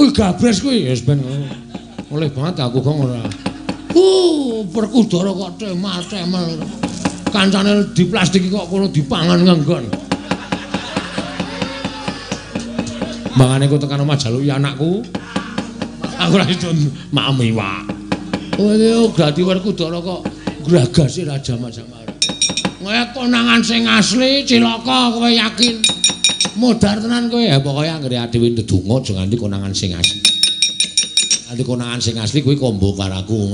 Kuwi gabres kuwi wis ben oleh banget aku kok ora. Werkudara kok temal-temel. Kancane diplastiki kok kono dipangan ngenggon. Mangane ku tekan omah jaluki anakku. Aku ora iso maem iwak. Oh, dadi Werkudara kok gragase ra jamak-jamak. Kowe konangan sing asli cilaka kowe yakin. Modar tenan kowe. Ya pokoke anggere dhewe ndedonga aja nganti konangan sing asli. Nganti konangan sing asli kuwi kombo karo aku.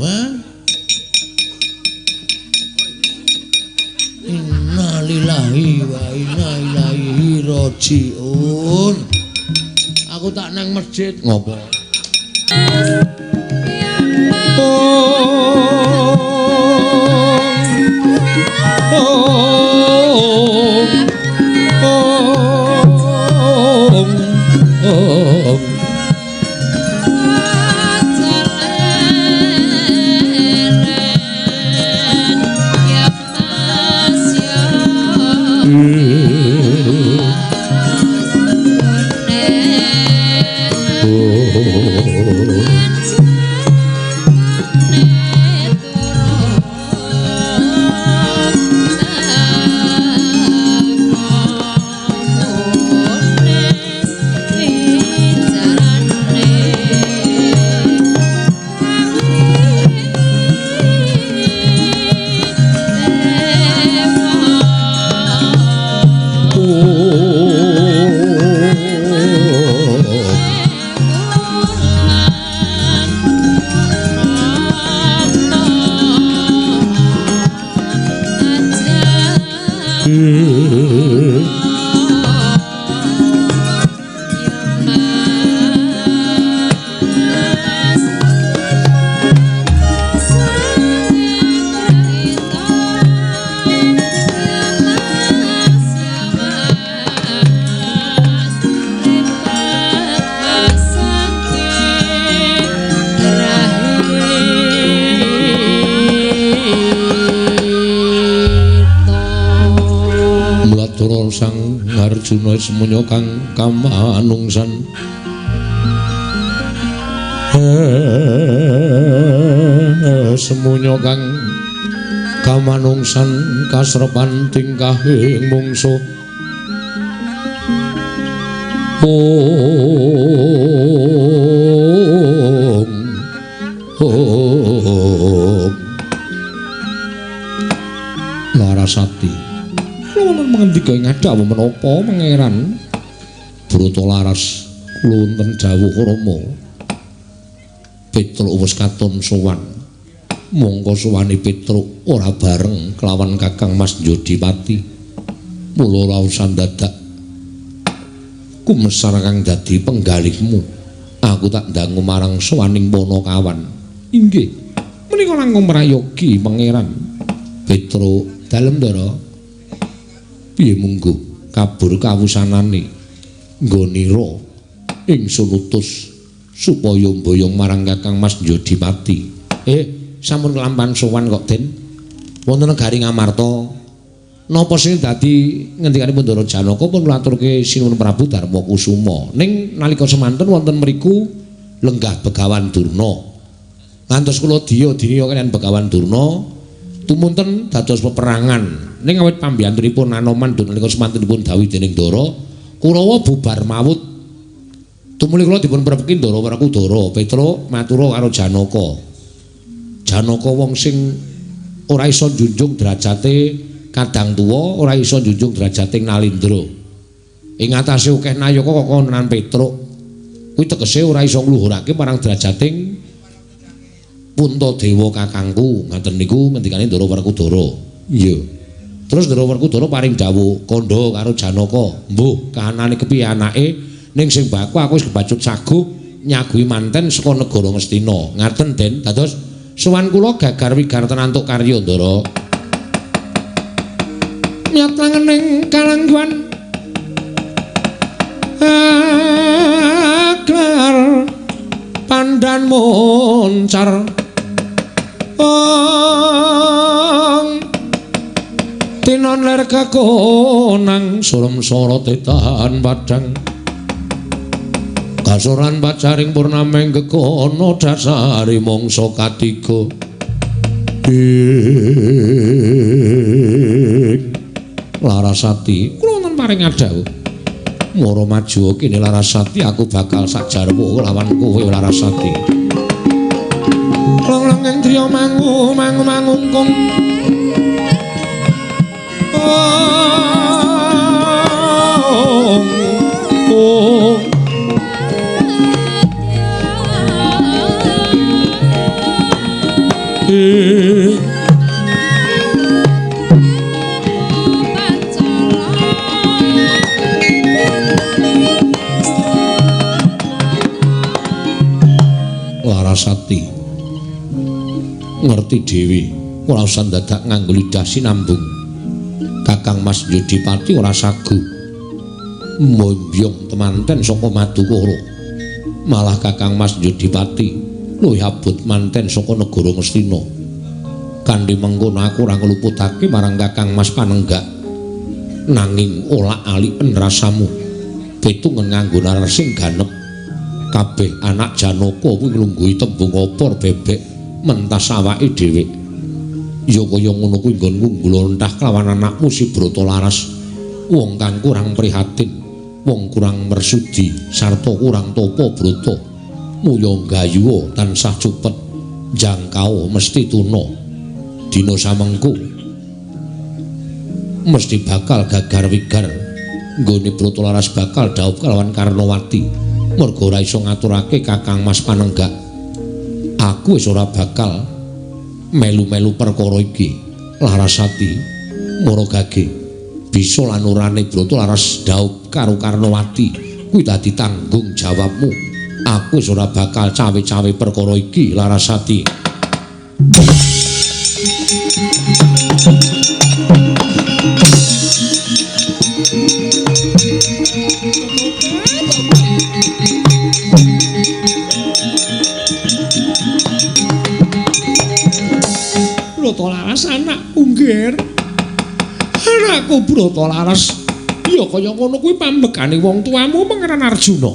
Innalillahi wa inna ilaihi rajiun. Aku tak nang masjid ngopo? Arjuna semuanya kang kamanungsan semuanya kang kamanungsan kasrepan tingkahing mungsuh. Om Om Larasati wonten mangendika ing dawuh menapa Pangeran Brata Laras kula wonten dawuh krama Petruk wis katon sowan mongko sowane Petruk ora bareng kelawan Kakang Mas Jodipati mula ora usah dadak kumesar kang dadi penggalihmu aku tak ndangu marang sowaning Panakawan. Inggih menika langkung prayogi Pangeran Petruk. Dalem Ndara piye mungguh kabur kawusanane nggonira ingsun utus supaya mboyong marang Kakang Mas Jodipati. Sampun kelampan sowan kok Den wonten negari Ngamarta. Napa sing dadi ngendikanipun Ndara Janaka pun ngaturke Sinuwun Prabu Darma Kusuma. Ning nalika semanten wonten mriku lenggah Begawan Durna. Ngantos kula diya-diya kaliyan Begawan Durna tumunten dados peperangan. Ning awit pambiyantunipun Anoman nalika semanten dipun dawuhi dening Ndara, Kurawa bubar mawut. Tumuli kula dipun prepeki Ndara Werkudara, Petruk matura karo Janaka. Janaka wong sing ora iso njunjung derajate kadang tuwa, ora iso njunjung derajate Nalindra. Ing atase akeh nayaka kok konan Petruk. Kuwi tegese ora iso ngluhurake marang derajating Puntadewa kakangku. Ngaten niku ngendikane Ndara Werkudara. Iya. Terus Ndara Werkudara paring dawuh kandha karo Janaka, "Mbuh, kahanane kepiye anake? Ning sing baku aku wis kebacut saguh nyaguhi manten saka negara Ngastina." Ngaten, Den. Dados sowan kula gagar wigar tenan antuk karya, Ndara. Nyat langening kalangguan agar pandan moncar ong tinon ler kekonang surem sorote tahan padang Asoran pacaring purnameng gegono dasare mangsa katiga. Ing Larasati, kula wonten paring adhawuh. Mara maju kene Larasati, aku bakal sajarwa lawan kowe Larasati. Long-long ing driya mangu mangu mangungkung. Oh. Larasati ngerti dhewe ora usah dadak nganggo lidah sinambung. Kakang Mas Yudipati ora sagu mboyong temanten saka Madukara. Malah Kakang Mas Yudipati luwih abot manten saka negara Ngastina. Kanthi mengkono aku ora ngluputake marang Kakang Mas Panenggak. Nanging olak-aliken rasamu. Pitungen nganggo nalar sing ganep. Kabeh anak Janaka kuwi nglungguhi tembung opor bebek mentas awake dhewe. Ya kaya ngono kuwi nggonku nglontah kelawan anakmu si Brata Laras. Wong kang kurang prihatin, wong kurang mersudi sarta kurang tapa brata. Muya gayuwa tansah cupet, jangkau mesti tuna. Dina samengko mesti bakal gagar wigar. Nggone Brata Laras bakal dhaup kelawan Karnawati. Merga ora iso ngaturake Kakang Mas Panenggak. Aku wis ora bakal melu-melu perkara iki. Larasati mara gage bisa lan orane Brata Laras dhaup karo Karnawati kuwi dadi tanggung jawabmu. Aku wis ora bakal cawe-cawe perkara iki Larasati. Brata Laras anakku nggir. Anakku Brata Laras. Ya kaya ngono kuwi pambekane wong tuamu Pangeran Arjuna.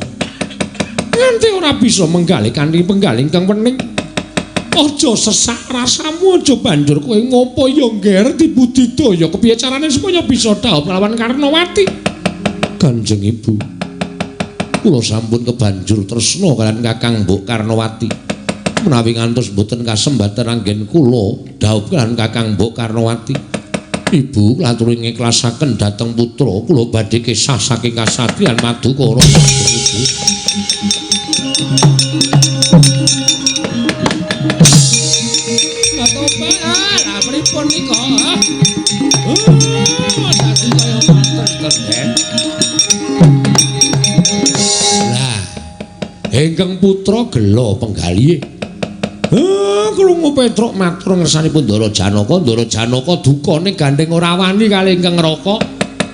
Nganti ora bisa menggalih kanthi penggalih ingkang wening. Aja sesak rasamu, aja banjur kowe ngopo ya ngger dibudidaya kepiye carane supaya bisa dhaup lawan Karnawati. Kanjeng Ibu, kula sampun kebanjur tresna kaliyan Kakang Mbok Karnawati. Menawi ngantos mboten kasembatan anggen kula dhaup kaliyan Kakang Mbok Karnawati. Ibu laturi ngiklasaken dhateng putra kula badhe kesah saking kasatriyan Madukara. Ibu. Lah pripun nika? Oh, dadi kaya ngoten ten. Lah, ingkang putra gela penggalihe. Krungu Petruk matur ngersanipun Ndara Janaka, Ndara Janaka dukane gandeng ora wani kali ingkang Raka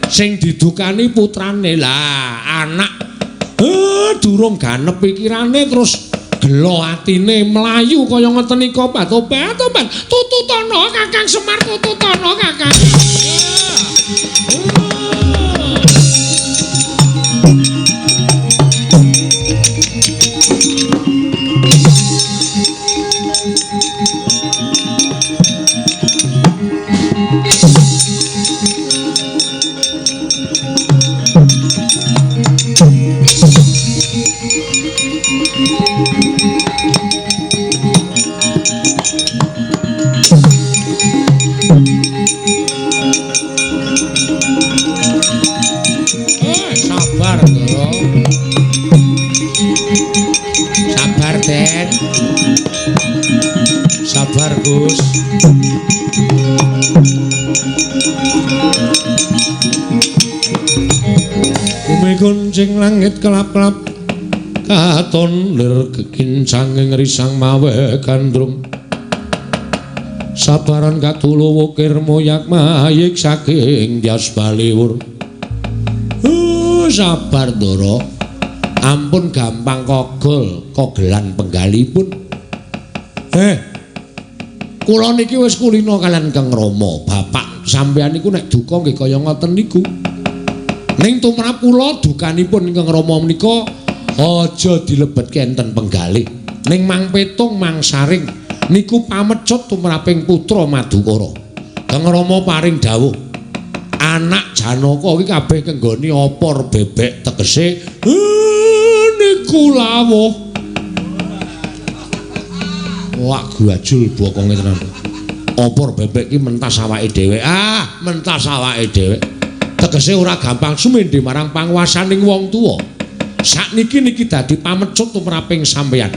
sing didukani putrane. Lah, anak durung ganep pikirane terus gela atine mlayu kaya ngoten nika. Tobat-tobat tututana Kakang Semar, tututana Kakang. Sabar, Ndara. Sabar, Den. Sabar, Gus. Bumi kuncing langit kelap-kelap katon lir kekincanging risang mawe gandrung. Sabaran katulu wukir moyak mayik saking Dyas Baliwur. Sabar Ndara, ampun gampang kogol kogelan penggalipun. Kula niki wis kulina kaliyan Kang Rama. Bapak sampeyan niku nek duka nggih kaya ngoten niku. Ning tumrap kula dukanipun Kang Rama menika Aja dilebetke enten penggalih. Ning Mang Petung Mang Saring niku pamecut tumraping putra Madukara. Kang Rama paring dawuh, anak Janaka iki kabeh kenggoni opor bebek tegese niku lawuh. Wah, gajul bokonge tenan. Opor bebek iki mentas awake dhewe. Ah, mentas awake dhewe. Tegese ora gampang sumendhe marang panguwasaning wong tuwa. Sakniki niki dadi pamecut tumraping sampeyan.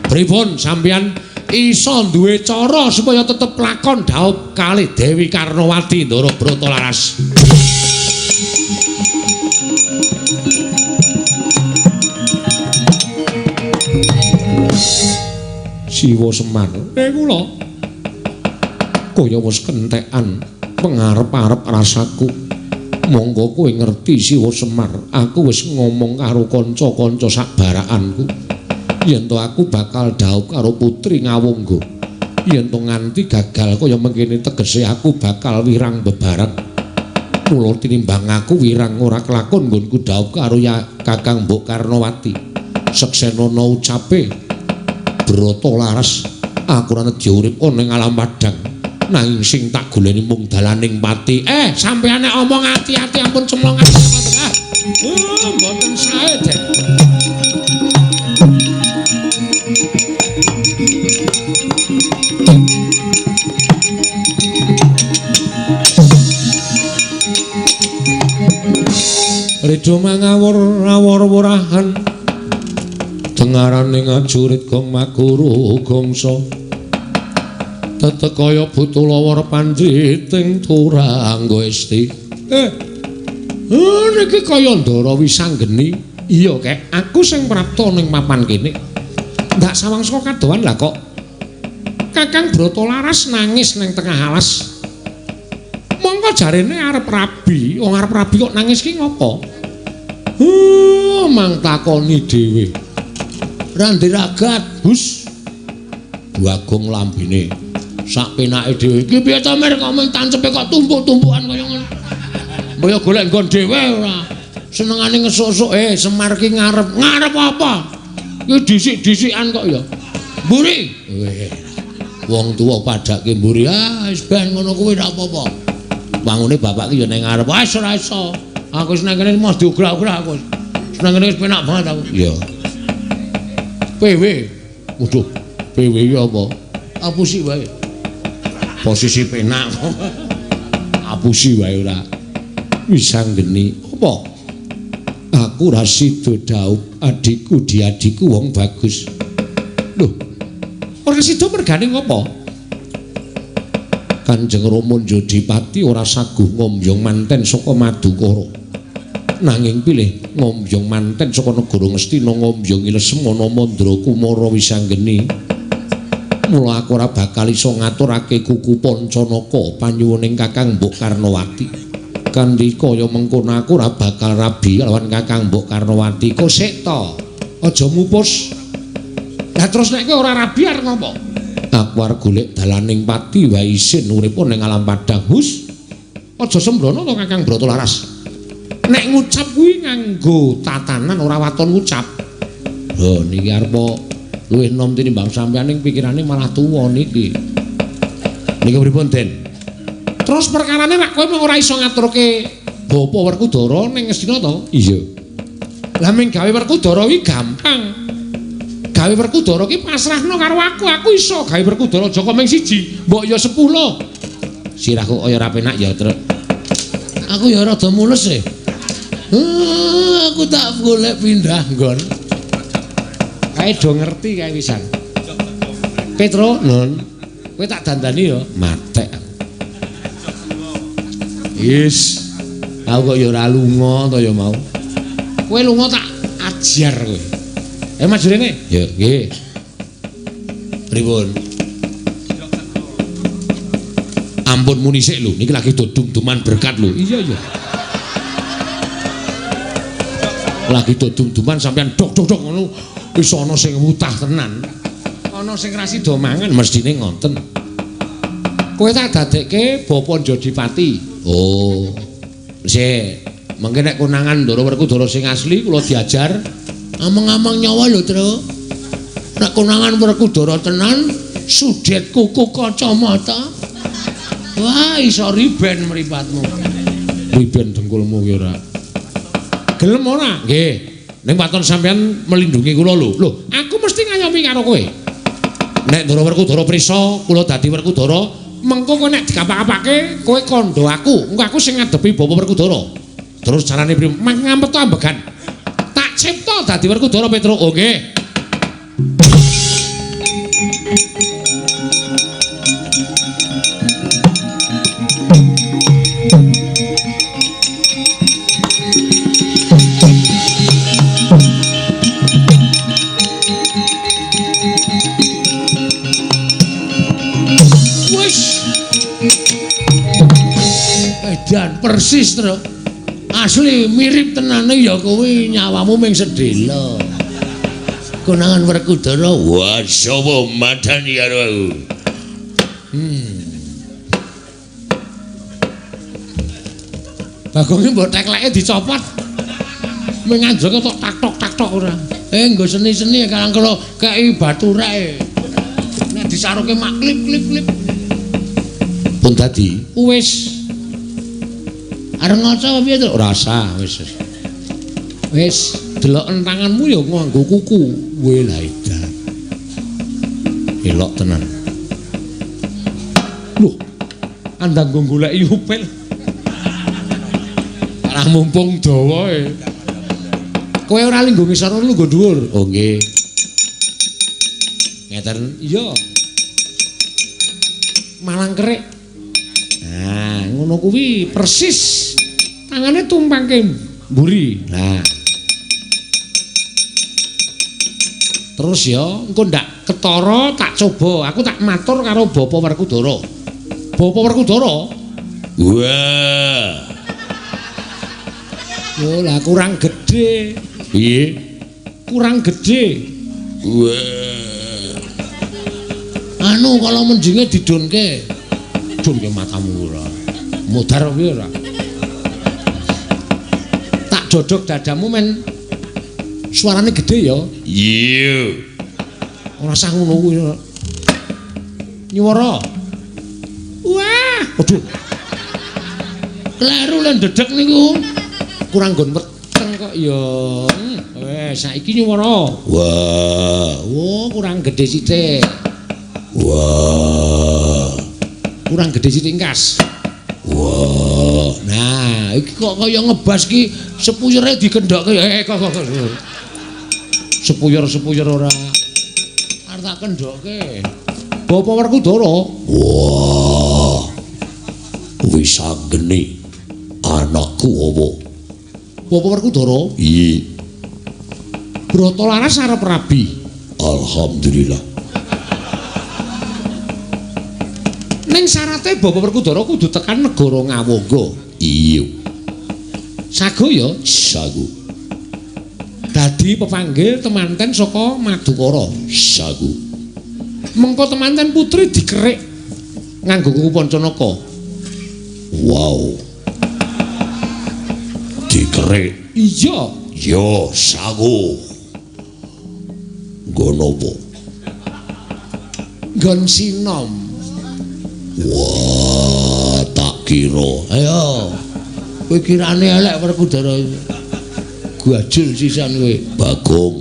Pripun sampeyan iso duwe cara supaya tetep lakon dhaup kalih Dewi Karnawati Ndara Brata Laras. Siwa Semar, kula kaya wis kentekan pengarep-arep rasaku. Monggo kowe ngerti Siwa Semar, aku wis ngomong karo kanca-kanca sak barakanku yen to aku bakal dhaup karo putri Ngawangga. Yen to nganti gagal kaya mengkene tegese aku bakal wirang bebareng. Mula tinimbang aku wirang ora kelakon nggonku dhaup karo ya Kakang Mbok Karnawati. Seksenono ucape Brata Laras, aku ora nedya urip ana ing alam padhang. Nanging sing tak goleni mung dalaning pati. Sampeyan nek omong ati-ati ampun cemlong ati ngoten ah. Mboten sae, Den. Ridho mangawur awor-worahan dengarane ngajurit gong maguru gongso. Tetek kaya buta lawar pandriting turangga esti. Niki kaya Ndara Wisanggeni. Iya, Kek, aku sing prapta ning papan kene. Ndak sawang saka kadohan lah kok. Kakang Brata Laras nangis ning tengah alas. Mongko jarene arep rabi, wong arep rabi kok nangis ki ngopo? Mang takoni dhewe. Randi ragat, hus. Bagong lambene. Sak penake dhewe iki piye to Mir kok men tancepe kok tumpuk-tumpukan kaya ngono. Mbok yo golek nggon dhewe ora. Senengane ngesuk-esuk Semar ki ngarep. Ngarep apa? Iki dhisik-dhisikan kok ya. Mburi. Weh. Wong tuwa padake mburi. Ah wis ben ngono kuwi ora apa-apa. Wangune bapak ki ya ning ngarep. Wis ora iso. Aku wis nang kene mos diograh-ograh aku. Wis nang kene wis penak banget aku. Iya. PW. Waduh, PW iki apa? Apusi wae. Posisi penak. Apusi wae ora. Wisanggeni apa? Aku ora sida dhaup adikku diadiku wong bagus. Lho, ora sida mergane ngopo? Kanjeng Rama Njodipati ora saguh ngombyong manten saka Madukara. Nanging pilih ngombyong manten saka negara Ngastina ngombyongi Lesmana Mandra Kumara Wisanggeni. Mula aku ora bakal iso ngaturake kuku Pancanaka panyuwuning Kakang Mbok Karnawati. Kanthi kaya mengkono aku ora bakal rabi lawan Kakang Mbok Karnawati. Kosek to, aja mupus. Lah terus nek kowe ora rabi arep ngopo? Aku arep golek dalaning pati wae isin urip ning alam padhang. Hus. Aja sembrono to Kakang Brata Laras. Nek ngucap kuwi nganggo tatanan ora waton ngucap. Lho niki arep luwih nom tinimbang sampeyan ning pikirane malah tuwa niki. Niki pripun, Den? Terus perkarane nek kowe mung ora iso ngaturke Bapa Werkudara ning Ngastina to? Iya. Lah ming gawe Werkudara kuwi gampang. Gawe Werkudara ki pasrahno karo aku, aku iso gawe Werkudara aja kok ming siji, mbok ya 10. Sirahku kaya ora penak ya, Truk. Aku ya rada mules e. Aku tak golek pindah nggon. Kae do ngerti kae pisan. Petro, Nun. Kowe tak dandani ya, matek. Is. Aku kok ya ora lunga to ya mau. Kowe lunga tak ajar kowe. Maju rene. Ya, nggih. Pripun? Ampun muni sik lho, niki lagi dodum-duman berkat lho. Iya, iya. Lagi dodum-duman sampean dok-dok ngono wis ana sing wutah tenan. Ana sing ra sida mangan mestine ngoten. Kowe tak dadekke Bapa Njodipati. Oh. Sik, mengke nek konangan Ndara Werkudara sing asli kula diajar Ameng-ameng nyawa lho, Tru. Nek konangan Werkudara tenan, sudet kuku kacamata. Wah, iso riben mripatmu. Riben dengkulmu ki ora. Gelem ora? Nggih. Ning waton sampean melindungi kula lho. Lho, aku mesti ngayomi karo kowe. Nek Ndara Werkudara prisa, kula dadi Werkudara, mengko kowe nek dikapak-kapake, kowe kandha aku. Engko aku sing ngadepi Bapak Werkudara. Terus carane priye? Ngampet ambegan. Tak cipta dadi Werkudara Petruk. Oh nggih. Edan persis, Tru. Asli mirip tenane ya kowe nyawamu ming sedhela. Konangan Werkudara, wah sapa madani karo aku. Bagonge mbok tekleke dicopot. Ming anjlok tok tak tok tak tok ora. Nggo seni-seni karang kula kei batureke. Nek disaruke mak klip klip klip. Pun dadi wis. Arep ngaca apa piye, Tru? Ora usah, wis. Wis, deloken tanganmu ya nganggo kuku. Weh lah edan. Elok tenan. Loh, andang nggo goleki upil. Ora mumpung dawa e. Kowe ora linggo ngisor lungguh dhuwur. Oh nggih. Ngeten? Iya. Malang kerik. Nah, ngono kuwi persis. Tangane tumpangke mburi. Nah. Terus ya, engko ndak ketara tak coba. Aku tak matur karo Bapak Werkudara. Bapak Werkudara? Wah. Yo lah kurang gedhe. Piye? Kurang gedhe. Wah. Anu kalau mendinge didonke. Dunke matamu ora. Modar piye ora? Tak jodhok dadamu men suarane gedhe ya. Iya. Ora usah ngono kuwi. Nyuwara. Wah, aduh. Kleru lan dedek niku. Kurang nggon weteng kok ya. Wes saiki nyuwara. Wah, oh kurang gedhe sithik. Wah. Kurang gedhe sithik engkas. Wah. Nah, iki kok kaya ngebas ki sepuyere digendhokke. Kok kok. Sepuyer-sepuyer ora. Arep tak kendhokke. Bapak Werkudara. Wah. Wis anggene anakku apa? Bapak Werkudara? Iya. Brata Laras arep rabi. Alhamdulillah. Ning syarate Bapak Werkudara kudu tekan negara Ngawangga. Iya. Sago ya? Sago. Dadi pepanggil temanten saka Madukara. Sago. Mengko temanten putri dikerik nganggo kuku Pancanaka. Wow. Dikerik. Iya. Ya, sago. Nggon apa? Nggon sinom. Wah, tak kira. Ayo. Kowe kirane elek Werkudara. Gajul sisan kowe. Bagong.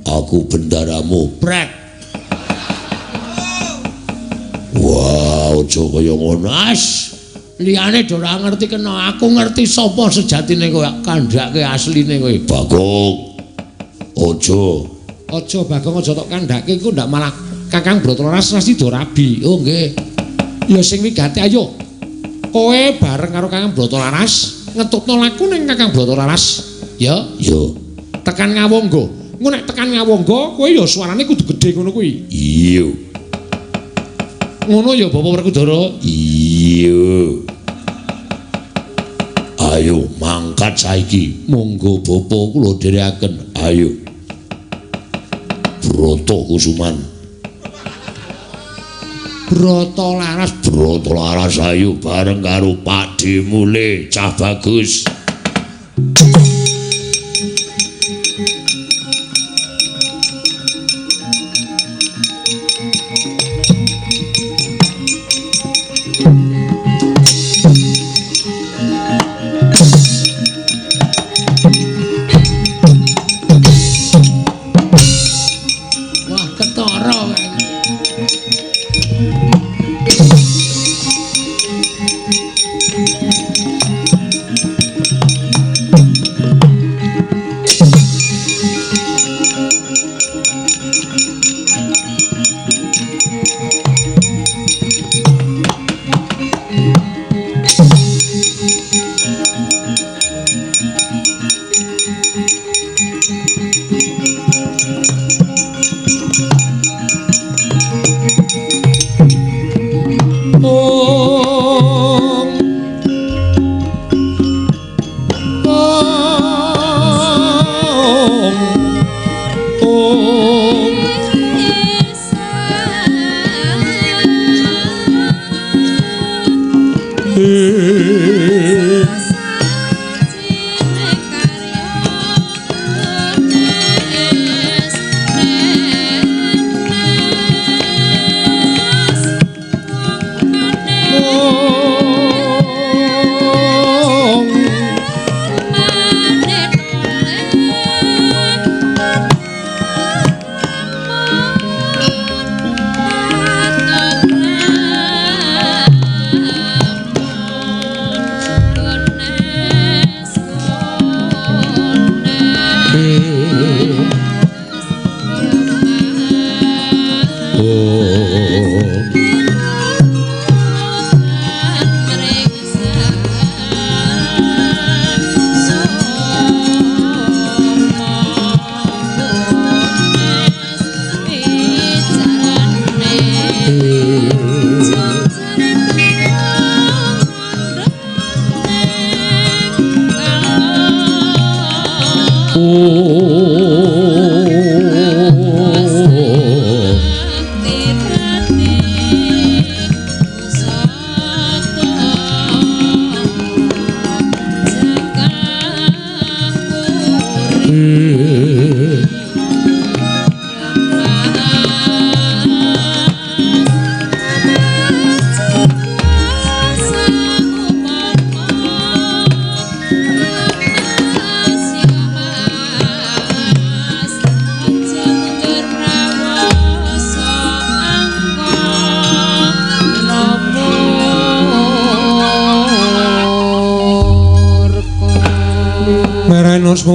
Aku bendaramu. Prek. Wah, aja kaya ngono. As. Liyane do ora ngerti kena, aku ngerti sapa sejatine kowe, kandhake asline kowe. Bagong. Aja. Aja Bagong, aja tok kandhake iku ndak malah Kakang Brata Laras pasti do rabi. Oh nggih. Ya sing wigati ayo. Kowe bareng karo Kakang Brata Laras ngetutno laku ning Kakang Brata Laras. Ya? Ya. Tekan Ngawangga. Engko nek tekan Ngawangga kowe ya suarane kudu gedhe ngono kuwi. Iya. Ngono ya Bapak Werkudara? Iya. Ayo mangkat saiki. Monggo Bapak kula dherekaken. Ayo. Brata Kusuman. Brata Laras, Brata Laras ayo bareng karo Pakde Mule, cah bagus. ketara.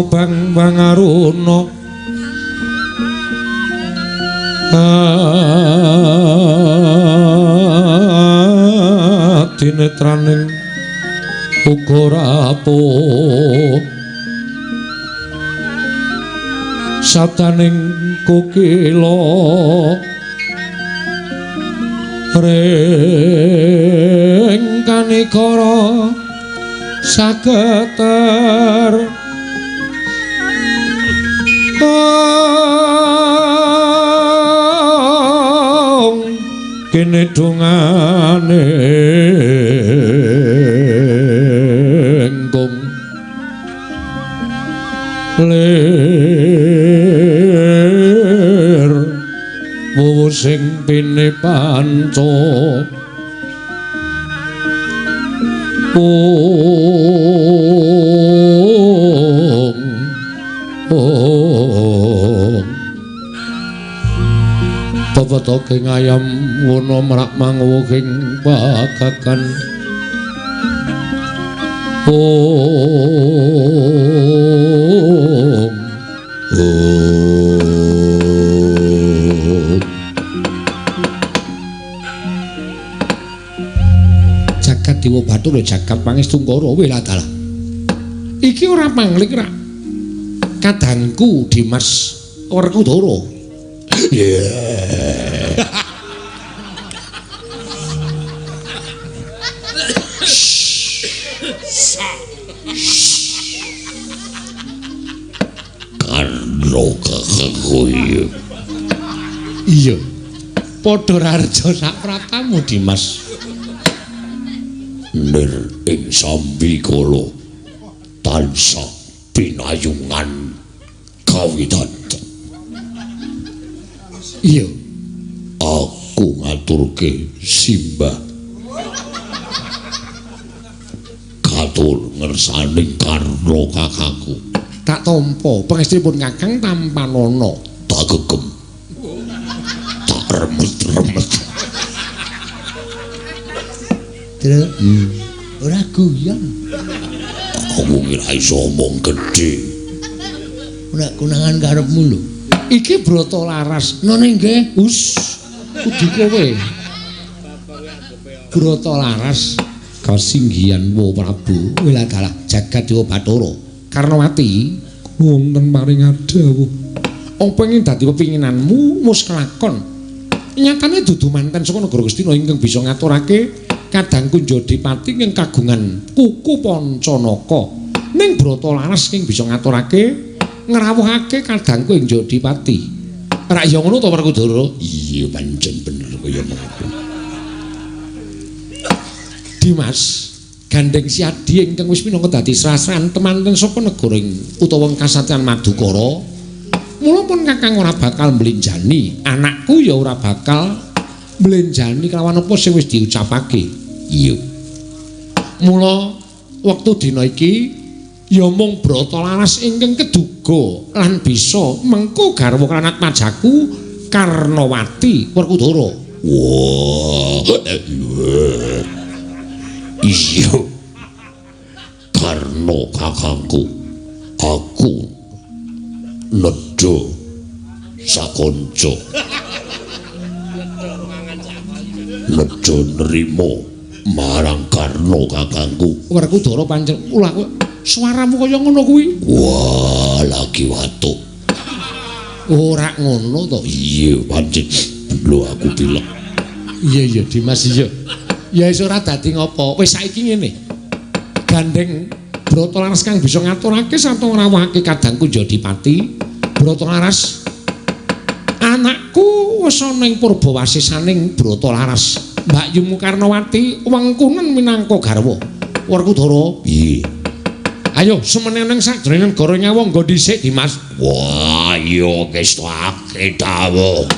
Bang Bangaruna dinetraning uga rapuh sabdaning kokila ring kanikara sageter kene dongane engkung lir wuwu sing pine panca Pepetoking ayam wana mrak manguwuhing pagagan Om Om Jagat Dewa Bathara jagat Pangestungkara weladalah. Iki ora pangling rak kadangku Dimas Werkudara. Yeah. Karno kakangku. Iya. Padha rarja sak pratamu Dimas. Nir ing sambikala tansah pinayungan kawitan. Iya, aku ngaturke simbah katur ngersaning Karna kakangku. Tak tampa pangestunipun Kakang tampanana. Tak gegem. Remet-remet. Truk. Ora guyon. Aku ora iso omong gedhe. Ora konangan karepmu lho. Iki Brata Laras. None nggih. Us. Kudu kowe. Brata Laras kasinggihan wa Prabu. Weladalah jagat Dewa Bathara. Karnawati wonten paring dawuh. Apa ingkang dadi pepinginanmu wis kelakon. Nyatane dudu manten saka negara Ngastina ingkang bisa ngaturake Kadang Kunjadipati ingkang kagungan kuku Pancanaka. Ning Brata Laras ing bisa ngaturake ngrawuhake Kadang Kunjadipati. Rak ya ngono to Werkudara? Iya pancen bener kaya ngono. Dimas, gandeng Siadi ingkang wis minangka dadi srasran temanten saka negara utawa kasatriyan Madukara. Mula pun Kakang ora bakal mblenjani, anakku ya ora bakal mblenjani kelawan apa sing wis diucapake. Iya. Mula wektu dina iki ya mung Brata Laras ingkang keduga lan bisa mengko garwa lan atmajaku Karnawati Werkudara. Wah. Iya. Karna kakangku, aku nedha sakonco. Nedha nrimo marang Karna kakangku. Werkudara pancen ulah suaramu kaya ngono kuwi. Wah, lagi watuk. Ora ngono to. Iya, pancen lho aku pilek. Iya iya Dimas iya. Ya wis ora dadi ngopo. Wis saiki ngene. Gandeng Brata Laras kang bisa ngaturake sarta ngrawuhake Kadang Kunjadipati. Brata Laras anakku wis ana ing purbawasisaning Brata Laras. Mbakyumu Karnawati wengkunen minangka garwa. Werkudara. Piye? Ayo semene nang sajroning negara Nyawangga dhisik Dimas. Wah, iya ngestake dawuh.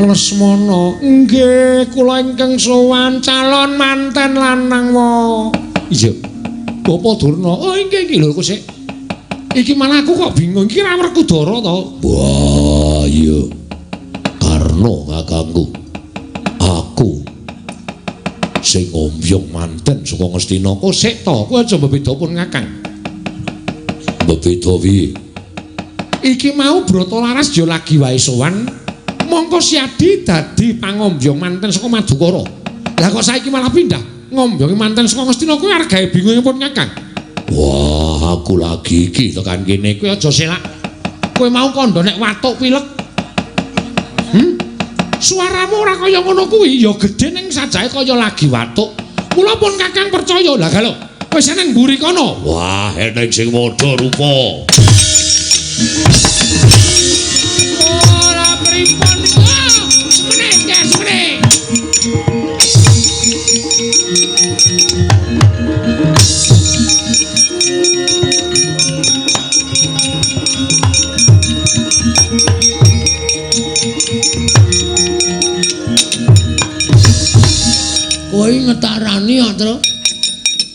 Lesmana, nggih kula ingkang sowan calon manten lanang wa. Iya. Bapak Durna. Oh inggih iki lho kok sik. Iki malah aku kok bingung iki ra Werkudara to. Wah, iya. Karna kakangku. Aku sing ombyong manten saka Ngastina. Oh sik to, kowe aja mbebeda pun Kakang. Mbebeda piye? Iki mau Brata Laras ya lagi wae sowan. Mongko Siadi dadi pangombyong manten saka Madukara. Lah kok saiki malah pindah ngombyongi manten saka Ngastina kuwi arep gawe bingung pun Kakang. Wah, aku lagi iki tekan kene. Kowe aja selak. Kowe mau kandha nek watuk pilek. Suaramu ora kaya ngono kuwi, ya gedhe ning sajake kaya lagi watuk. Mula pun Kakang percaya. Lah galo, wis eneng mburi kono. Wah, eneng sing padha rupa. Ora pripun. Semene, semene. Kowe ngetarani ya, Tru.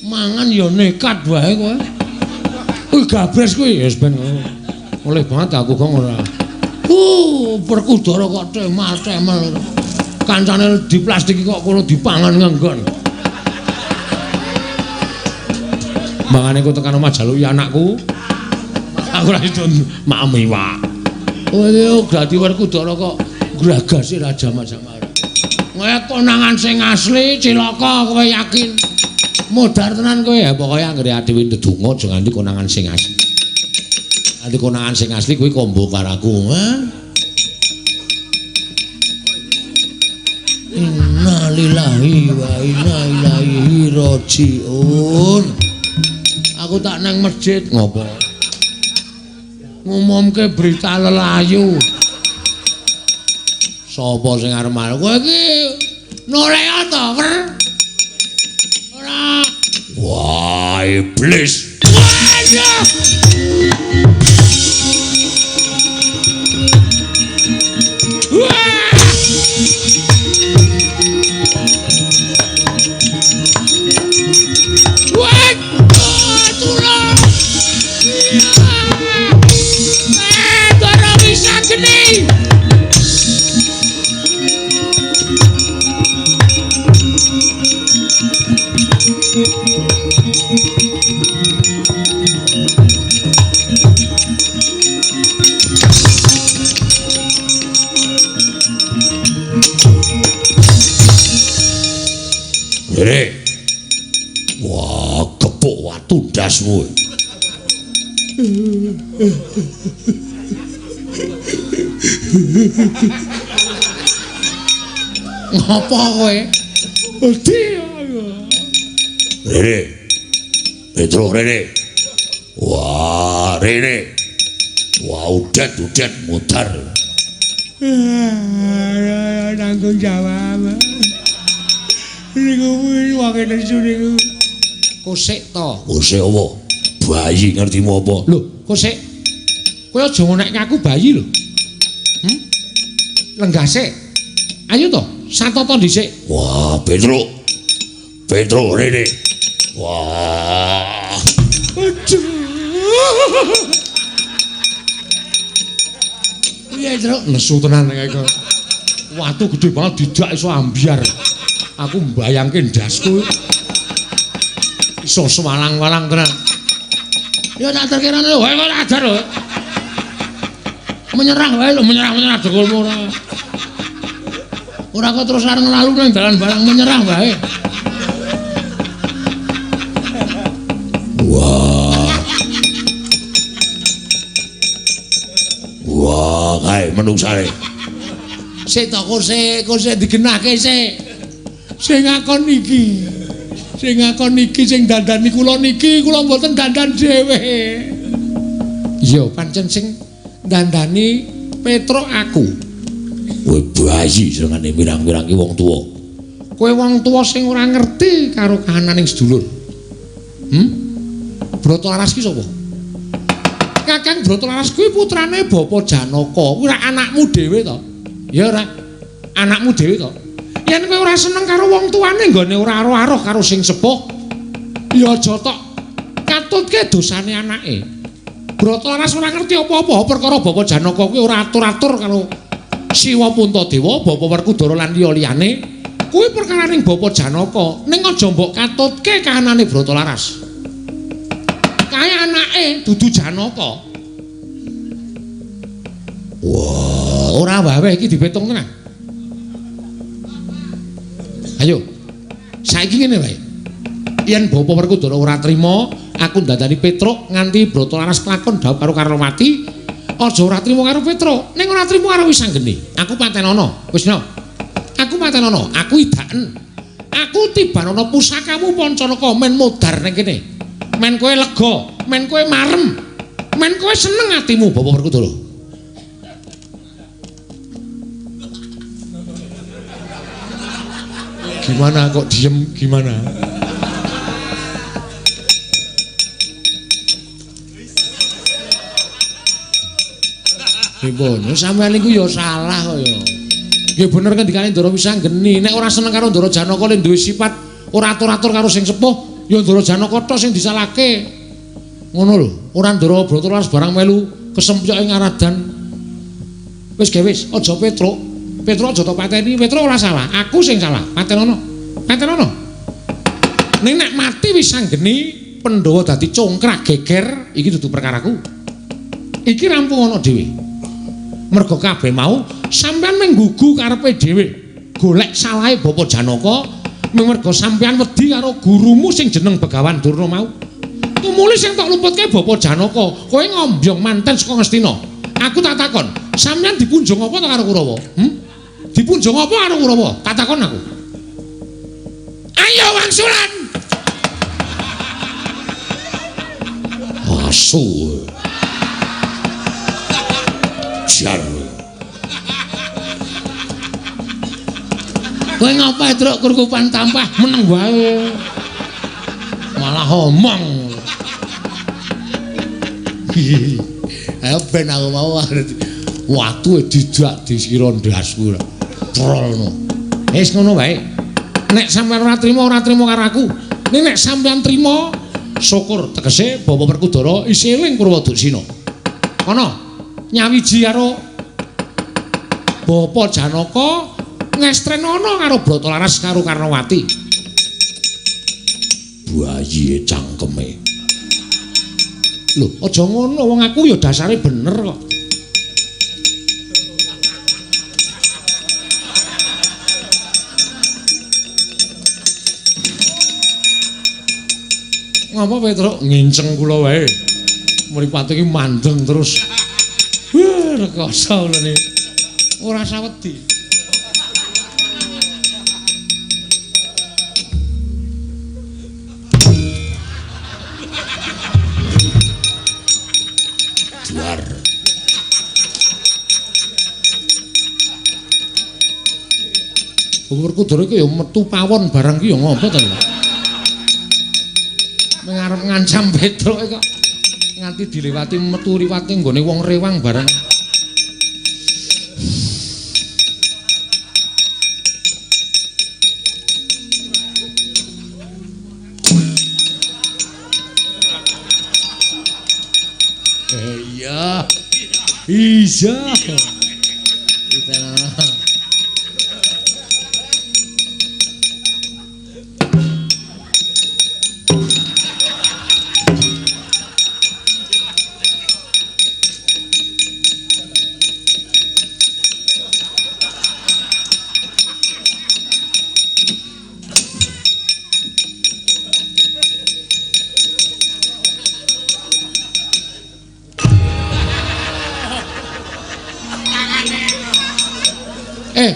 Mangan ya nekat wae kowe. Kuwi gabres kuwi ya ben oleh banget aku kok ora. Werkudara kok temal-temal. Kancane diplastiki kok kono dipangan ngenggon. Mangane kok tekan omah jaluki anakku. Aku ora iso maem iwak. Oh, dadi Werkudara kok gragase Raja Majapahit. Kowe konangan sing asli cilaka kowe yakin. Modar tenan kowe ya pokoke anggere dhewe ndedonga aja nganti konangan sing asli. Nganti konangan sing asli kuwi kombo karo aku. Innalillahi wa inna ilaihi rajiun. Aku tak nang masjid ngopo? Ngumumke berita lelayu. Sapa sing arep marah? Kowe iki noleh to, Wer? Ora. Wah, iblis. Waduh. Wah. Wah, tulung. Dara bisa geni. Rene. Wah, gepuk watu ndasmu. Ngopo kowe? Wedi. Rene. Petro rene. Wah, rene. Wah, udet-udet mutar. Nanggung jawab. Niku wong nesu niku. Kosek to. Kosek apa? Bayi ngertimu apa? Lho, kosek. Kowe aja ngonekke aku bayi lho. Lenggah sik. Ayo to, satata dhisik. Wah, Petro. Petro rene. Wah. Aduh. Piye, Truk? Nesu tenan nek iki. Watu gedhe banget didak iso ambyar. Aku mbayangke ndasku iso sewalang-walang tenan. Ya tak terkirane wae kok ajar lho. Menyerah wae lho, menyerah-menyerah dengkulmu ora. Ora kok terus arep nglalu nang dalan barang menyerah wae. Wah. Wah, kae menungsane. Sik to kosek, kosek digenahke sik. Sing ngakon iki. Sing ngakon iki sing dandani kula niki, kula mboten dandan dhewe. Iya, pancen sing dandani Petruk aku. Kowe bayi senengane mirang-mirangi wong tuwa. Kowe wong tuwa sing ora ngerti karo kahananing sedulur. Brata Laras ki sapa? Kakang Brata Laras kuwi putrane Bapak Janaka. Kuwi ora anakmu dhewe to? Ya ora. Anakmu dhewe to? Yen kowe ora seneng karo wong tuane nggone ora aruh-aruh karo sing sepuh, ya aja tok katutke dosane anake. Brata Laras ora ngerti apa-apa perkara Bapak Janaka kuwi ora atur-atur karo Siwa Puntadewa, Bapak Werkudara lan liya-liyane. Kuwi perkaraning Bapak Janaka. Ning aja mbok katutke kahanane Brata Laras. Kae anake dudu Janaka. Wah, ora wae iki dipetung tenan. Ayo. Saiki ngene wae. Yen Bapak Werkudara ora trima, aku ndandani Petruk nganti Brata Laras kelakon dhaup karo Karnawati. Aja ora trima karo Petruk, ning ora trima karo Wisanggeni. Aku patenono. Wis no. Aku patenono, aku idaken. Aku tibanono pusakamu Pancanaka men modar ning kene. Men kowe lega, men kowe marem. Men kowe seneng atimu Bapak Werkudara. Gimana kok diem gimana? Pripun? Sampeyan niku ya salah kok ya. Nggih bener ngendikane Ndara Wisanggeni, nek ora seneng karo Ndara Janaka le duwe sifat ora atur-atur karo sing sepuh, ya Ndara Janaka tok sing disalahke. Ngono lho, ora Ndara Brata Laras barang melu kesempyok ing aradan. Wis ge wis, aja Petruk. Petruk aja tok pateni, Petruk ora salah, aku sing salah. Patenono. Patenono. Ning nek mati Wisanggeni, Pandhawa dadi congkrah geger, iki dudu perkaraku. Iki rampung ana dhewe. Merga kabeh mau sampeyan mung nggugu karepe dhewe. Golek salahe Bapak Janaka mung merga sampeyan wedi karo gurumu sing jeneng Begawan Durna mau. Tumuli sing tok lumputke Bapak Janaka, kowe ngombyong manten saka Ngastina. Aku tak takon, sampeyan dipunjung apa to karo Kurawa? Dipunjung apa karo Kurawa? Tak takon aku. Ayo wangsulan. Asu. Jar. Kowe ngapa Truk kurkupan tampah meneng wae. Malah omong. Ayo ben aku mau watu didak disira ndasku. Trolno. Wis ngono wae. Nek sampeyan ora trima karo aku. Nek sampeyan trima syukur tegese Bapak Werkudara isih eling Purwoduksina. Kono nyawiji karo Bapak Janaka ngestrenono karo Bratalaras karo Karnawati. Bayi cangkeme. Lho, aja ngono wong aku ya dasare bener kok. Ngapa Petruk nginceng kula wae. Mripate iki mandeng terus. Wah, rekoso ngene. Ora sawedi. Duar. Werkudara iki ya metu pawon barang ki ya ngopo to? Ngarep ngancam Petruk kok nganti dilewati metu riwate nggone wong rewang barang. Iya. Iya.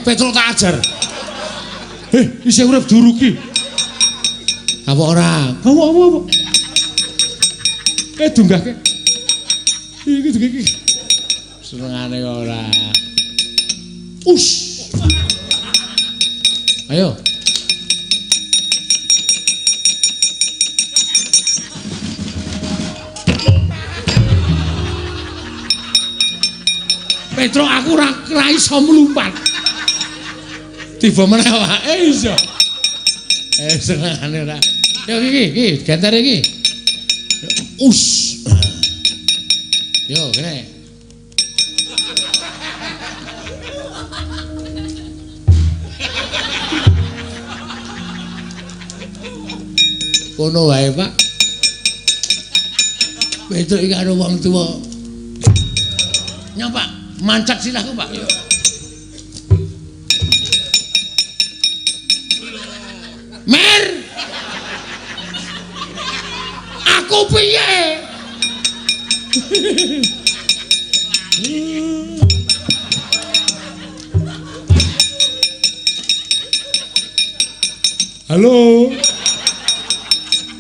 Petruk tak ajar. Isih urip duruki. Apa ora? Apa apa apa? Dunggahke. Iki dunggah iki. Senengane ora. Us. Ayo. Petruk aku ora iso mlumpat. Tiba meneh awake iso. Senengane ora. Yo iki iki genter iki. Us. Yo kene. Kono wae, Pak. Petruk iki karo wong tuwa. Nyong, Pak, mancak silahku, Pak. Yo. Mer. Aku piye? Halo.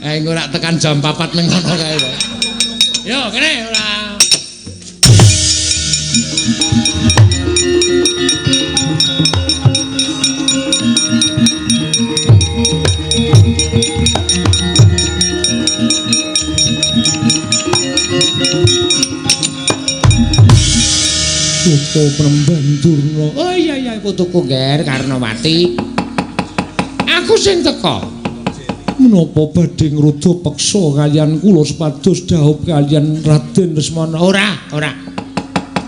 Engko ora tekan jam 4 ning kono kae, Pak. Yo, kene ora. Putu Premban Durna. Oh iya iya putuku Ger Karnawati. Aku sing teka. Menapa badhe ngruda peksa kaliyan kula supados dhaup kaliyan Raden Lesmana? Ora, ora.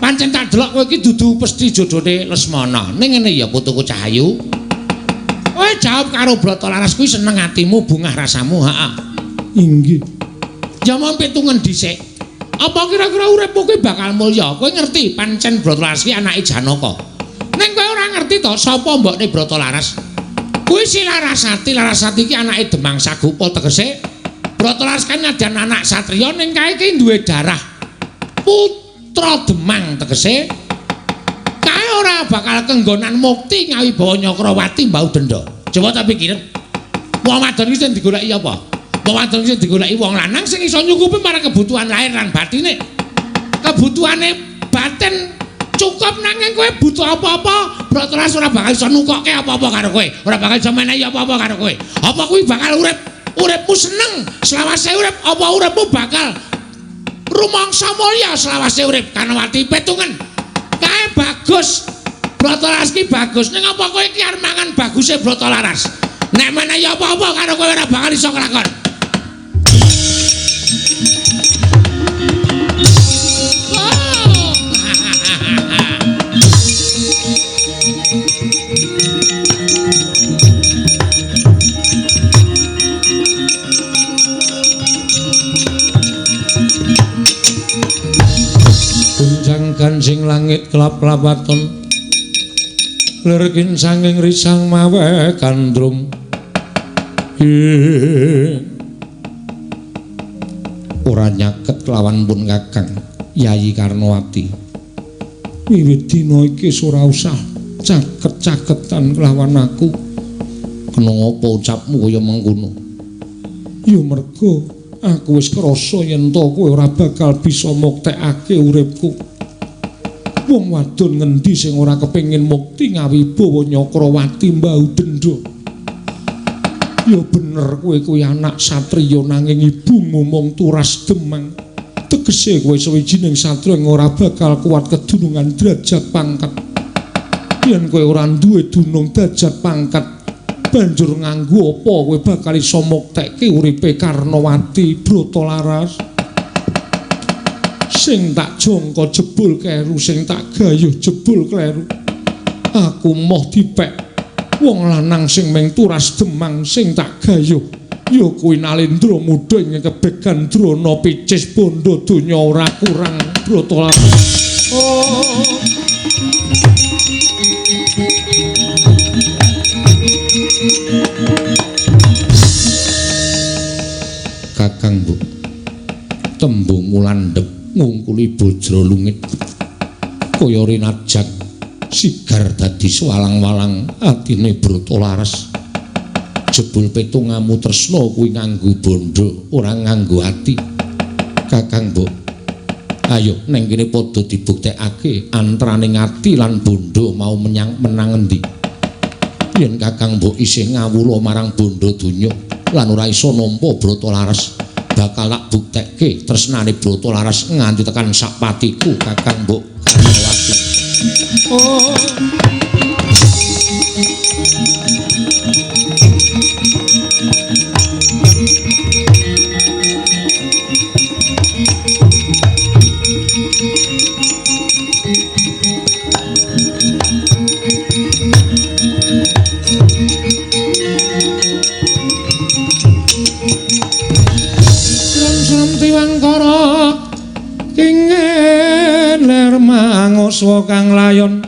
Pancen tak delok kowe iki dudu pesthi jodhone Lesmana. Ning ngene ya putuku Cahayu. Kowe jawab karo Bratalaras kuwi seneng atimu, bungah rasamu, heeh. Inggih. Ya mung pitungen dhisik. Apa kira-kira uripmu kuwi bakal mulya? Kowe ngerti pancen Bratalaras kuwi anake Janaka. Ning kowe ora ngerti to sapa mbokne Bratalaras? Kuwi si Larasati, Larasati iki anake Demang Sagupa tegese Bratalaras kan nadyan anak satriya ning kae iki duwe darah putra Demang tegese kae ora bakal kenggonan mukti ngawibawa Nyakrawati mbau denda. Coba tak pikirin. Wong wadon iki sing digoleki apa? Wong wadon iki sing digoleki wong lanang sing iso nyukupi marang kebutuhan lahir lan batine. Kebutuhane batin cukup nanging kowe butuh apa-apa, Brata Laras ora bakal iso nukokke apa-apa karo kowe, ora bakal iso menehi apa-apa karo kowe. Apa kuwi bakal urip? Uripmu seneng selawase urip, apa uripmu bakal rumangsa mulya selawase urip? Karnawati petungen. Kae bagus. Brata Laras ki bagus. Ning apa kowe iki arep mangan baguse Brata Laras? Nek menehi apa-apa karo kowe ora bakal iso kelakon. Gunjang ganjing langit kelap-lapaton lir sanging risang mawe gandrung. Ora nyaket kelawan pun Kakang Yayi Karnawati. Wiwit dina iki ora usah caket-caketan kelawan aku. Kena ngapa ucapmu kaya mengkono? Ya mergo aku wis krasa yen to kowe ora bakal bisa muktekake uripku. Wong wadon ngendi sing ora kepengin mukti ngawibawa Nyakrawati mbau dendha. Ya bener kowe kuwi anak satriya nanging ibumu mung turas demang. Tegese kowe sawijining satriya ora bakal kuat kedunungan derajat pangkat. Yen kowe ora duwe dunung derajat pangkat, banjur nganggo apa kowe bakal iso muktekke uripe Karnawati Brata Laras? Sing tak jangka jebul kleru, sing tak gayuh jebul kleru. Aku moh dipek wong lanang sing mung turas demang sing tak gayuh ya kuwi Nalendra muda ing kebegan Drona picis bondo donya ora kurang Brata Laras. Oh. Kakang Mbok, tembungmu landhep ngungkuli bojro lungit kaya rinajak sigar dadi swalang-walang atine Brata Laras. Jebul petungamu tresna kuwi nganggo bondo ora nganggo ati. Kakang Mbok, ayo neng kene padha dibuktekake antaraning ati lan bondo mau menyang menang endi. Yen Kakang Mbok isih ngawula marang bondo donya lan ora iso nampa Brata Laras, bakal tak buktekke tresnane Brata Laras nganti tekan sak patiku Kakang Mbok Karnawati. Oh. Manguswa kang layon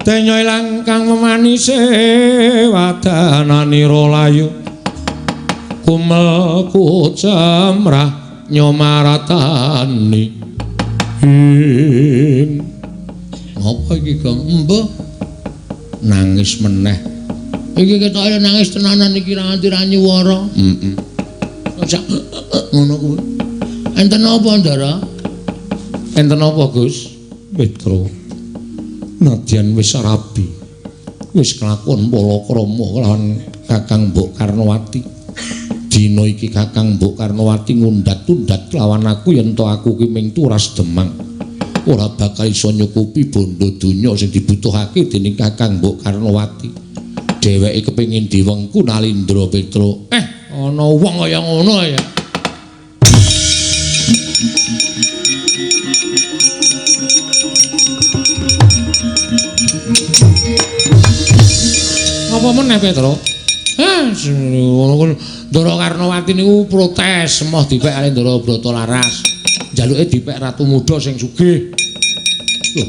denya ilang kang memanise wadananira layu kumel kucemrah nyomaratani. Apa iki Gong? Mbah nangis meneh iki ketoke nangis tenanan iki ra nganti ra nyuwara. Heeh. Ngono kuwi. Enten apa Ndara? Enten apa Gus? Petro, nadyan wis rabi, wis kelakon palakrama kelawan Kakang Mbok Karnawati. Dina iki Kakang Mbok Karnawati ngundat-undat lawan aku yen to aku ki ming turas demang. Ora bakal iso nyukupi bondo donya sing dibutuhake dening Kakang Mbok Karnawati. Dheweke kepengin diwengku Nalindra Petro. Ana wong kaya ngono ya. Apa meneh Petro? Ndara Karnawati niku protes emoh dipek kali Ndara Brata Laras. Njaluke dipek ratu muda sing sugih. Lho,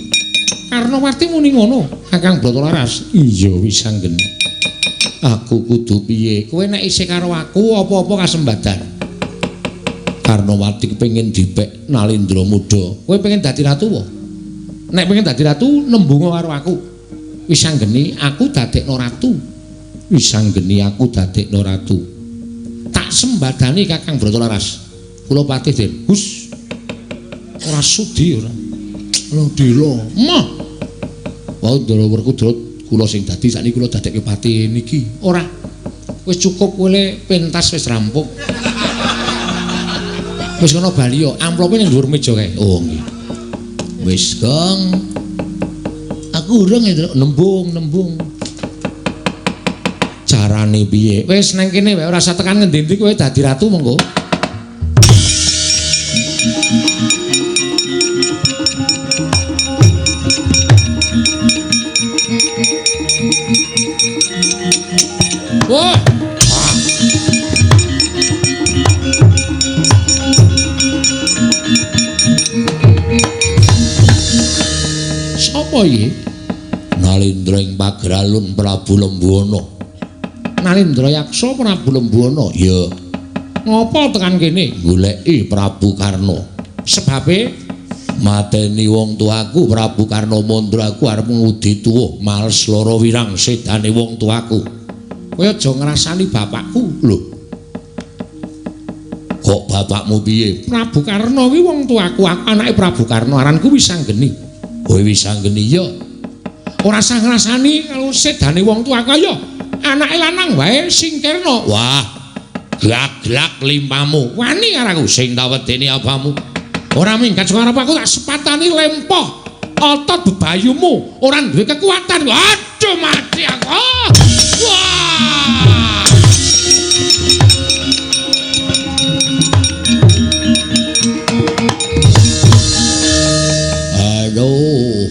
Karnawati muni ngono, Kakang Brata Laras. Iya wis anggen. Aku kudu piye? Kowe nek isih karo aku apa-apa kasembadan. Karnawati kepengin dipek Nalindra muda. Kowe pengen dadi ratu apa? Nek pengen dadi ratu nembunga karo aku. Wis anggeni aku dadekno ratu. Wisanggeni aku dadekno ratu. Tak sembadani Kakang Bratalaras. Kula patih Den. Hus. Ora sudi ora. Lho dela. Mah. Wau Ndara Werkudara kula sing dadi sakniki kula dadekke patih niki. Ora. Wis cukup kowe pentas wis rampung. Wis kono bali yo, amplope ning dhuwur meja kae. Oh nggih. Wis, Gong. Aku urung ya, nembung-nembung. Carane piye? Wis nang kene wae ora usah tekan ngendi-endi kowe dadi ratu monggo. Wah. Sapa iki? Nalindra ing Pageralun Prabu Lembuana. Nalindra Yaksa Prabu Lembuana. Ya. Ngopo tekan kene? Goleki Prabu Karna. Sebabe mateni wong tuaku Prabu Karna Mandra aku arep ngudi tuwuh males lara wirang sedane wong tuaku. Kowe aja ngrasani bapakku. Lho. Kok bapakmu piye? Prabu Karna kuwi wong tuaku, aku anake Prabu Karna, aranku Wisanggeni. Kowe Wisanggeni ya. Ora usah ngrasani kalau sedane wong tuaku ayo. Anake lanang wae singkirna. Wah. Glak-glak limpamu. Wani karo aku sing tak wedeni apamu. Ora minggat saka arep aku tak sepatani lempoh otot bebayumu, ora duwe kekuatan. Aduh mati aku. Wah. Aduh.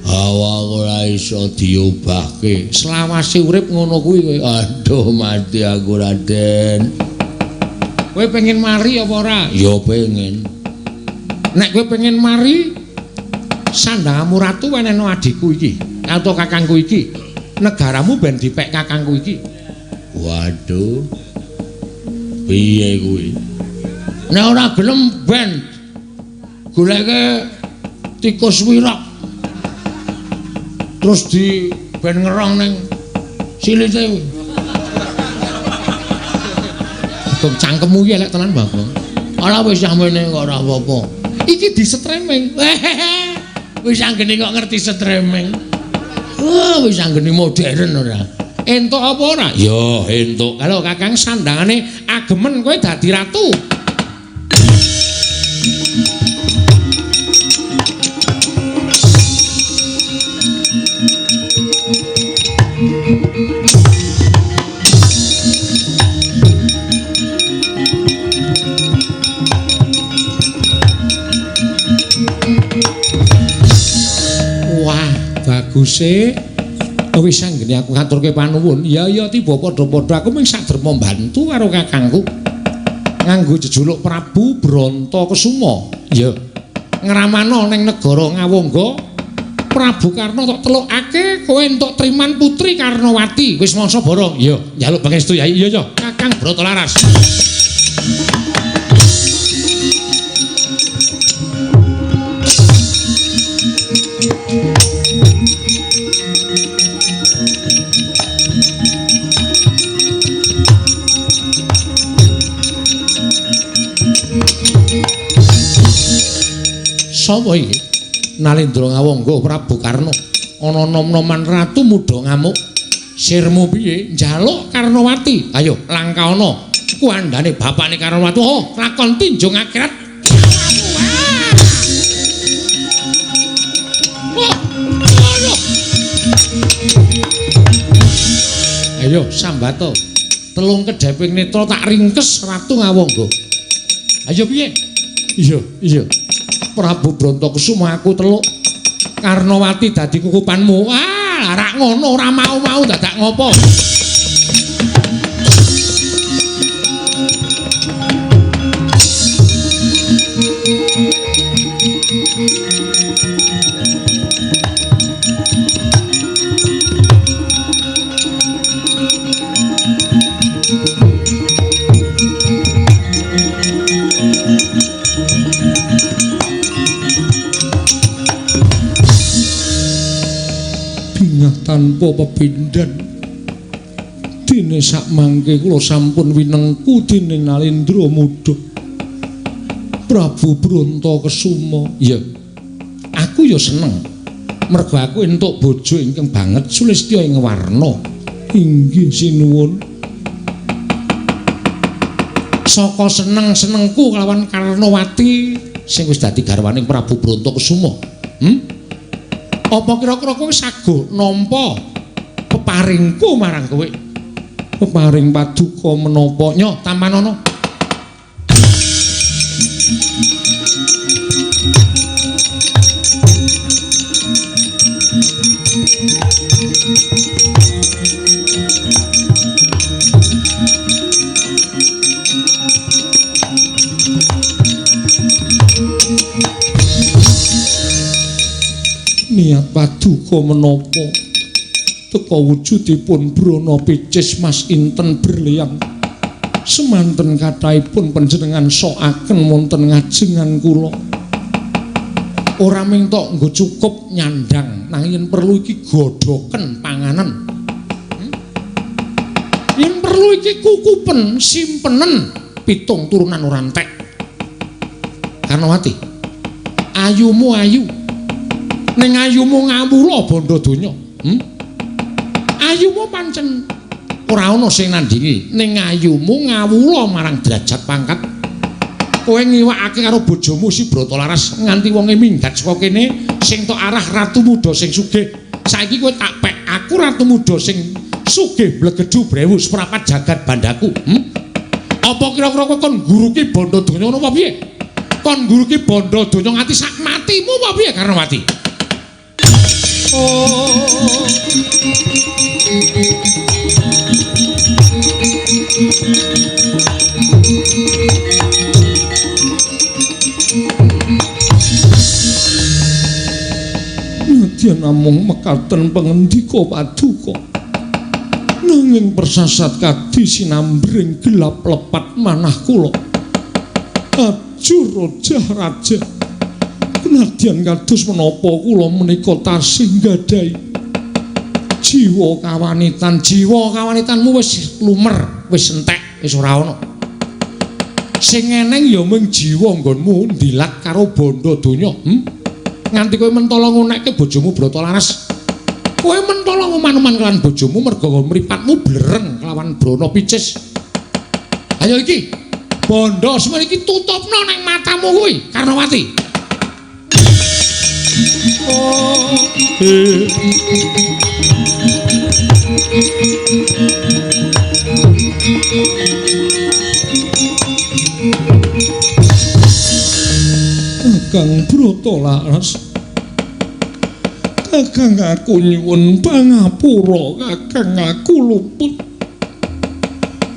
Awak ora iso diobahke. Selawase urip ngono kuwi kowe. Aduh mati aku Raden. Kowe pengen mari apa ora? Ya pengen. Nek kowe pengen mari, sandangamu ratu wenehno adhiku iki atau kakangku iki. Negaramu ben dipek kakangku iki. Waduh. Piye kuwi? Nek ora gelem ben goleke tikus wirok. Terus di ben ngerong ning silite kuwi. Bagong cangkemmu iki elek tenan, Bagong. Ora wis samene kok ora apa-apa. Iki di streaming. Wis anggene kok ngerti streaming. Wah, wis anggene modern ora. Entuk apa ora? Ya, entuk. Kalau Kakang sandangane agemen kowe dadi ratu. Wah, baguse. Wis anggene aku ngaturke panuwun. Ya ya tiba padha-padha aku mung saderma mbantu karo kakangku. Nganggo jejuluk Prabu Brontakesuma. Ya. Ngramana ning negara Ngawangga, Prabu Karna tok telukake kowe entuk triman putri Karnawati. Wis mangsa borong. Ya, njaluk pangestu Yai. Iya ya, Kakang Bratalaras. Sapa iki? Nalindra Ngawangga Prabu Karna. Ana nom-noman ratu muda ngamuk. Sirmu piye? Njaluk Karnawati. Ayo langkahana. Kuandane bapakne Karnawati. Oh, lakon tinjung akhirat. Oh, ayo. Ayo sambato. Telung kedheping netra tak ringkes Ratu Ngawangga. Ayo piye? Iya, iya. Prabu Brontakesuma aku teluk Karnawati dadi kukupanmu. Ah, rak ngono ora mau-mau dadak ngopo. Tanpa pepindhan Dene sakmangke kula sampun winengku dening Nalendra Muda Prabu Brontakesuma. Iya. Aku ya seneng. Mergo aku entuk bojo ingkang banget sulistya ing warna. Inggih sinuwun. Saka seneng-senengku kelawan Karnawati sing wis dadi garwaning Prabu Brontakesuma. Apa kira-kira kowe saguh nampa peparingku marang kowe? Peparing paduka menapa? Nyo tampanana. Niat paduka menapa teka wujudipun Brana Picis Mas Inten Berliang semanten kathahipun panjenengan sokaken wonten ngajengan kula. Ora ming tok nggo cukup nyandang, nanging yen perlu iki godhoken panganan. Yen perlu iki kukupen simpenen pitung turunan ora entek. Karnawati, ayumu ayu. Ning ayumu ngawula bandha donya. Ayumu pancen ora ana sing nandingi. Ning ayumu ngawula marang derajat pangkat. Kowe ngiwakake karo bojomu si Bratalaras nganti wonge minggat saka kene sing tok arah ratu muda sing sugih. Saiki kowe tak pek aku ratu muda sing sugih blegedu brewu seprapat jagat bandaku. Apa kira-kira kowe kon nguruki bandha donya ngono apa piye? Kon nguruki bandha donya nganti sak matimu apa piye Karnawati? Oh. Nadyan namung mekaten pangendika paduka, nanging persasat kadi sinambring gelap lepat manah kula. Ajur rojah raja, nadyan kados menapa kula menika tasih nggadahi jiwa kawanitan. Jiwa kawanitanmu wis lumer, wis entek, wis ora ana. Sing eneng ya mung jiwa nggonmu ndilat karo bandha donya. Nganti kowe mentala ngunekke bojomu Bratalaras. Kowe mentala ngoman-oman kelawan bojomu merga mripatmu blereng kelawan Brana Picis. Ayo iki, bandha semene iki tutupno ning matamu kuwi, Karnawati. Oh. Kakang Bratalaras, Kakang aku nyuwun pangapura, Kakang aku luput.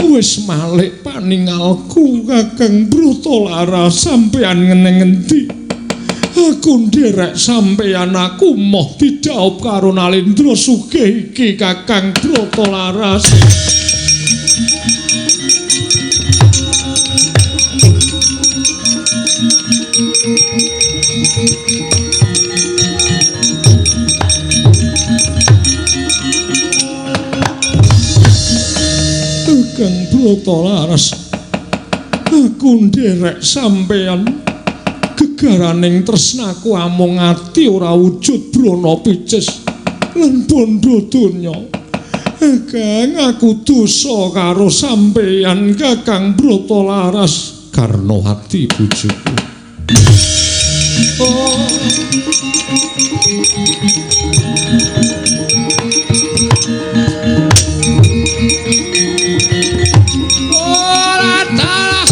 Wis malik paningalku Kakang Bratalaras, sampeyan ngeneng endi? Aku nderek sampeyan, aku moh didhaup karo Nalendra sugih iki Kakang Bratalaras. Kakang Bratalaras, aku nderek sampeyan. Gegaraning tresnaku amung ati ora wujud Brana Picis lan bandha donya. Kakang aku dosa karo sampeyan Kakang Bratalaras. Karnawati bojoku. Oh. Ora dalah.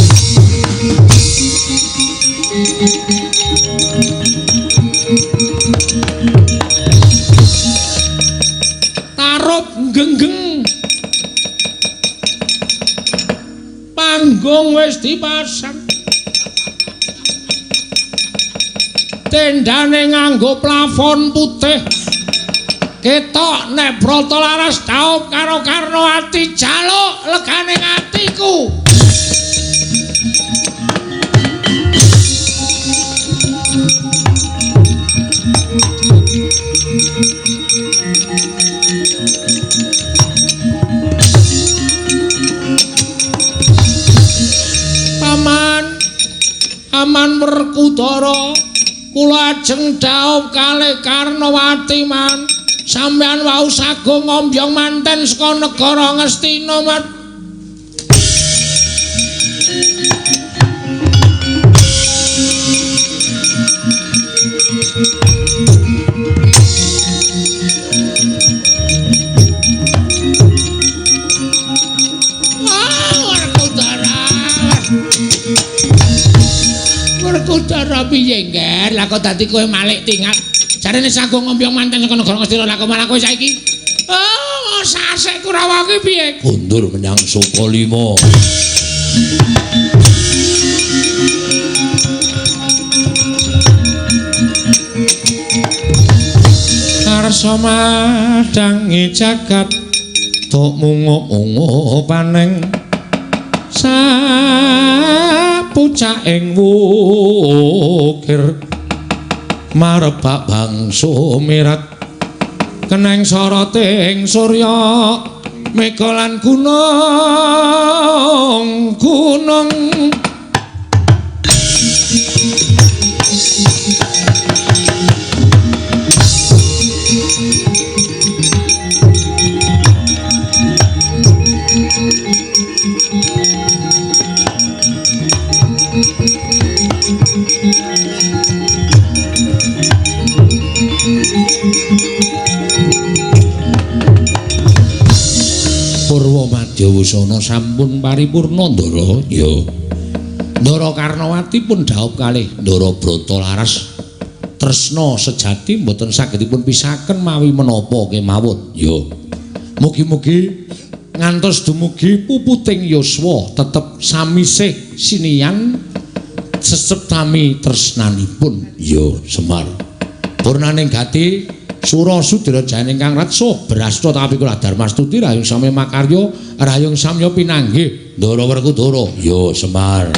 Tarup genggeng. Panggung wis dipasang. Tendane nganggo plafon putih. Ketok nek Bratalaras dhaup karo Karnawati jaluk legane atiku. Werkudara, kula ajeng dhaup kalih Karnawati man. Sampeyan wau sago ngombyong manten saka negara Ngastina mat. Werkudara piye, Ngger? Lah kok dadi kowe malik tingat? Jarene sago ngombyong manten saka negara Ngastina, lah kok malah kowe saiki? Oh, sasek Kurawa kuwi piye? Kondur menyang Sukalima. Karsa madhangi jagat tok mungu-mungu paneng sapucaking wukir marebak bangsa mirat keneng soroting surya mega lan gunung gunung. Purwa Madyawasana sampun paripurna, Ndara. Ya. Ndara Karnawati pun dhaup kalih Ndara Bratalaras. Tresna sejati mboten saged dipun pisaken mawi menapa kemawon. Ya. Mugi-mugi ngantos dumugi puputing yuswa tetep samisih sinian sesep sami tresnanipun. Ya, Semar. Purnaning gati sura sudira jayaning kang reksa brasta tapi kula Darmastuti rahayung samya makarya rahayung samya pinanggih Ndara Werkudara. Ya, Semar.